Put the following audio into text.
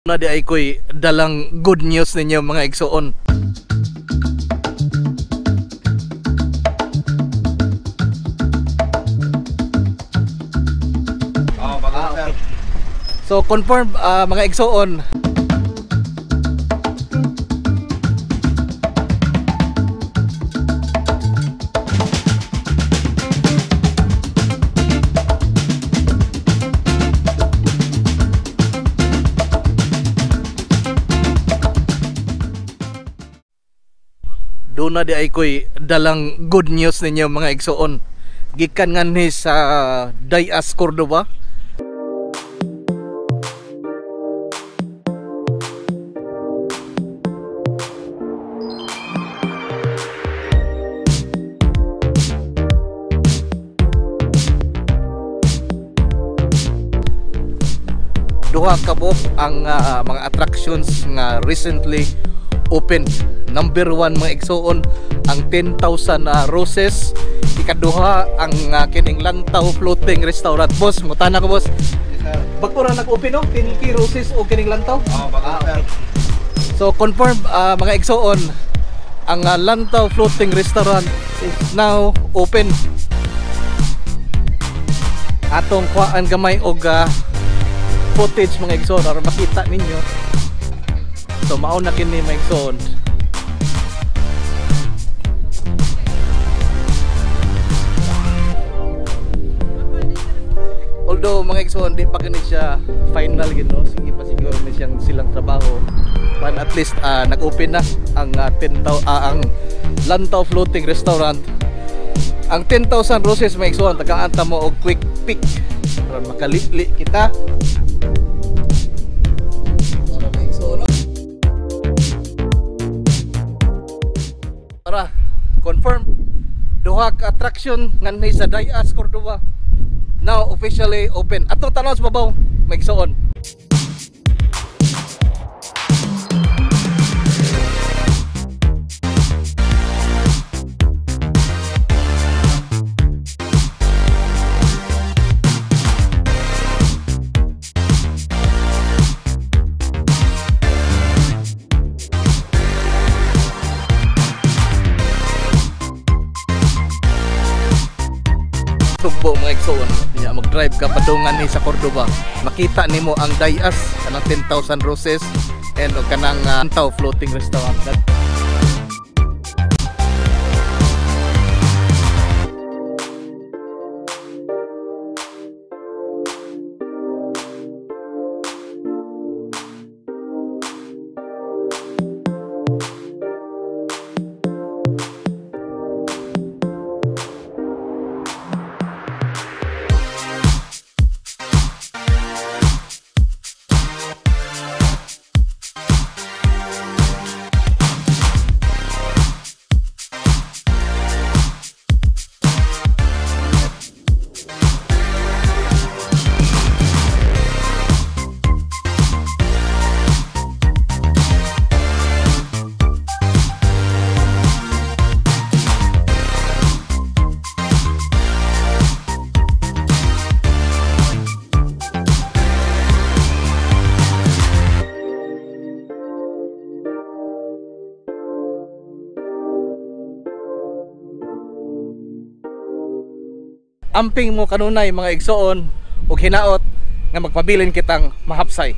Na di ay ko'y dalang good news ninyo, mga igsoon. Oh, bago, sir. So confirm, mga igsoon. Doon na di ay ko'y dalang good news ninyo, mga igsoon. Gikan nganhi sa Dayas, Cordova. Duha ka buok ang mga attractions nga recently opened. Number 1, mga igsoon, ang 10,000 roses. Ikaduha ang kining Lantaw Floating Restaurant. Boss, mutana ko, boss. Yes, sir. Bag-o ra nag-open, no? 10K roses o kining Lantaw? Oh, bago, sir. So confirm, mga igsoon, ang Lantaw Floating Restaurant is now open. Atong kuhaan gamay og footage, mga igsoon, aron makita ninyo. So mao na kini, mga igsoon. Although, mga igsoon, di pa kini siya final gid, no. Sige pa siguro ni siyang silang trabaho. But at least nag-open na ang 10,000 ang Lantaw Floating Restaurant. Ang 10,000 roses, mga igsoon, tagaan ta mo og quick pick aron makalili kita. Para, mga igsoon, no? Tara, confirm duha ka attraction nganhi sa Dayas, Cordova now officially open. Atong tanaw sa babaw, mga igsoon. Sugbo, mga igsoon, nya mag-drive ka padungan ni sa Cordova, makita nimo ang Dayas kanang 10,000 roses and og kanang Lantaw Floating Restaurant. Amping mo kanunay, mga igsoon, ug hinaot nga magpabilin kitang mahapsay.